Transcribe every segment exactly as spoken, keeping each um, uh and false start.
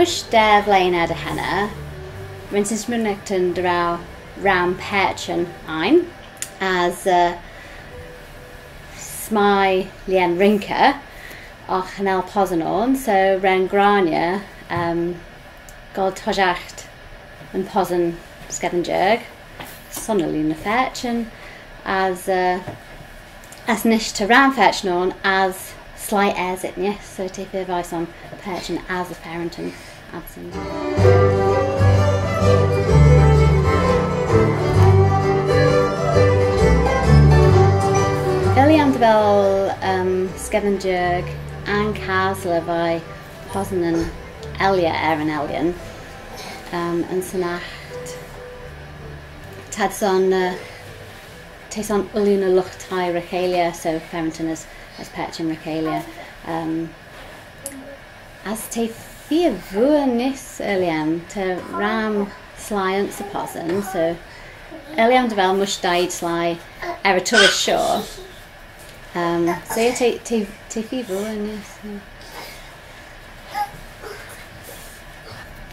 Mysh daa vlein er dy henney, ren shin smooinaghtyn dy row ram paitçhyn ain, as, eh, s'mie lhean rinker, agh cha nel possan ayn, so ren Grania, um, goll toshiaght yn possan Skaddan Jiarg, son ooilley ny paitçhyn, as, eh, as nish ta ram paitçhyn ayn as sleih ass ennagh, so t'eh feer vie son paitçhyn as y farrantyn adsyn. Ooilley dy vel, um, Skaddan Jiarg anchasley veih possan elley er yn ellan, um, ayns shen aght t'ad son, eh, t'eh son ooilley ny lught-thie ry-cheilley, so farrantyn as, as paitçhyn ry-cheilley. Um, as t'eh feer vooar nish ooilley, ta ram sleih ayns y possan, so ooilley dy vel mysh daeed sleih er y turrys shoh. Um, so yeah, t'eh, t'eh, t'eh feer vooar nish, yeah.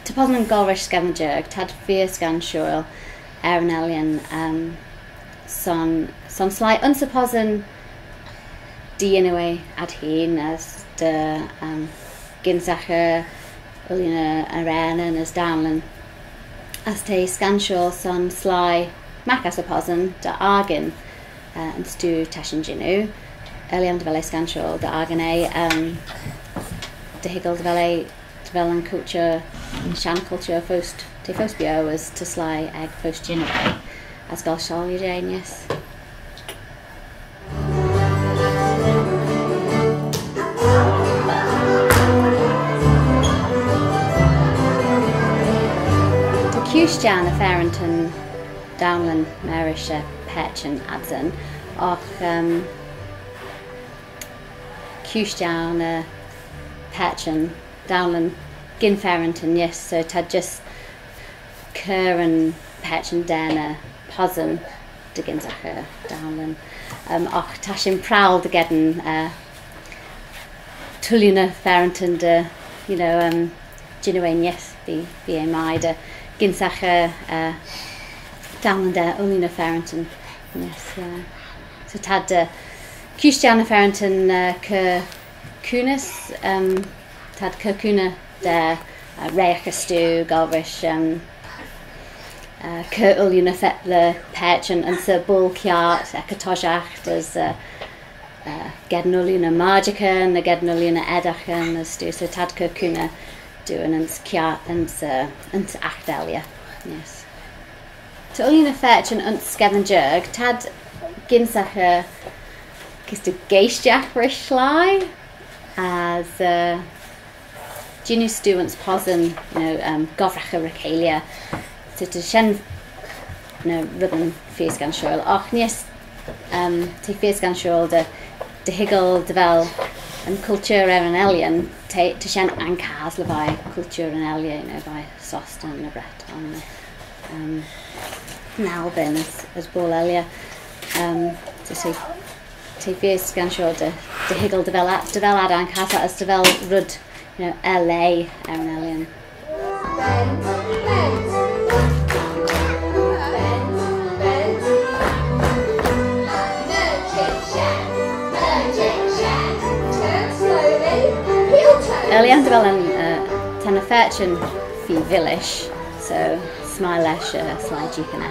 Ta possan goll rish Skaddan Jiarg, t'ad feer scanshoil er yn ellan, um, son, son sleih ayns y possan dy yannoo ad hene as dy, um, gynsaghey, ooilley ny arrane as danglyn. As t'eh scanshoil son sleih magh ass y possan dy argane, eh, yn stoo ta shin jannoo. Ooilley dy vel eh scanshoil dy argane, um, dy hoiggal dy vel eh, dy vel yn culture, yn shenn culture foast, t'eh foast bio as ta sleih ec foast jannoo, as goll soylley jeh nish. Ta kuse jeh ny farrantyn danglyn marish, eh, paitçhyn adsyn, agh, um, kuse jeh ny paitçhyn danglyn gyn farrantyn nish, so t'ad just cur yn paitçhyn da ny possan dy gynsaghey danglyn. Um, agh ta shin prowal dy geddyn, eh, tooilley ny farrantyn dy, you know, um, jannoo eh nish, bee, bee eh mie dy gynsaghey, eh, danglyn da ooilley ny farrantyn nish, yeah. So t'ad, eh, kuse jeh ny farrantyn, eh, cur coonys, um, t'ad cur cooney da, eh, reaghey stoo, goll rish, um, eh, cur ooilley ny fe-, ny paitçhyn ayns y boayl kiart ec y toshiaght as, eh, eh, geddyn ooilley ny marjaghyn, ny geddyn ooilley ny eddaghyn as stoo, so t'ad cur cooney dooin ayns kiart, ayns, eh, ayns aght elley, yes. Ta ooilley ny paitçhyn ayns Skaddan Jiarg, t'ad gynsaghey kys ta geaishtagh rish sleih, as, eh, jannoo stoo ayns possan, you know, um, gobbraghey ry-cheilley. So ta shen, you know, reddyn feer scanshoil. Agh nish, um, t'eh feer scanshoil dy, dy hoiggal dy vel yn culture er yn ellan, ta, ta shen anchasley veih culture yn ellan, you know, veih Sostyn, ny Bretonn, um, yn Alban as, as boayl elley. Um, so, so, t'eh feer scanshoil dy, dy hoiggal dy vel ad, dy vel ad anchasley as dy vel red, you know, er lheh er yn ellan. Ooilley dy vel yn, eh, ta ny paitçhyn feer villish, so s'mie lesh, eh, sleih jeeaghyn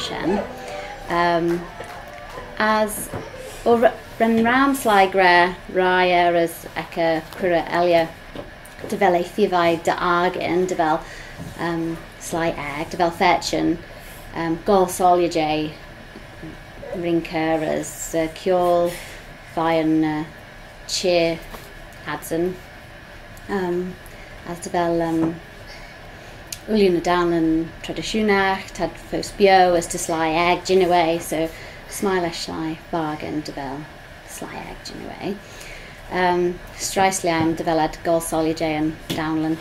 shen. Um, as, o, r-, ren ram sleih gra, ry-year as ec y cuirrey elley, dy vel eh feer vie dy argane, dy vel, um, sleih aeg, dy vel paitçhyn, um, goll soylley jeh rinker as, uh, kiaull veih'n, uh, çheer adsyn. Um, as dy vel, um, ooilley ny danglyn tradishoonagh, t'ad foast bio as ta sleih aeg jannoo eh, so s'mie lesh sleih bargain dy vel sleih aeg jannoo eh. Um, streih lhiam dy vel ad goll soylley jeh'n danglyn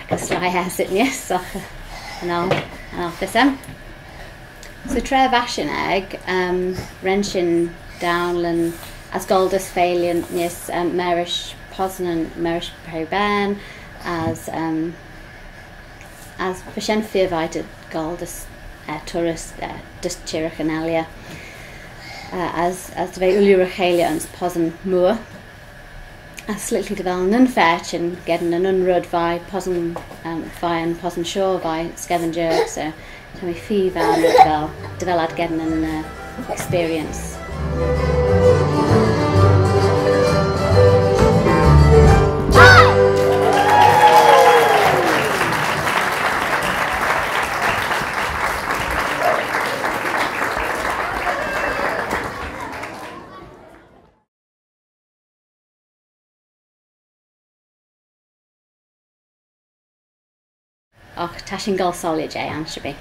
ec y sleih ass ennagh, so, cha nel, cha nel fys aym. So tra va shin aeg, um, ren shin danglyn as goll dys feailley nish, um, marish possan, marish peiy-bane, as, um, As va shen feer vie dy gholl dys, eh, turrys, eh, dys çheeraghyn elley. Eh, as, as dy ve ooilley ry-cheilley ayns possan mooar. As s'liklee dy vel nyn fer çhing geddyn yn un red veih possan, um, veih yn possan shoh veih skemmyn jiarg, so ta mee feer vie dy vel, dy vel ad geddyn yn, eh, experience. Och, ta shin goll soylley jeh, ansherbee.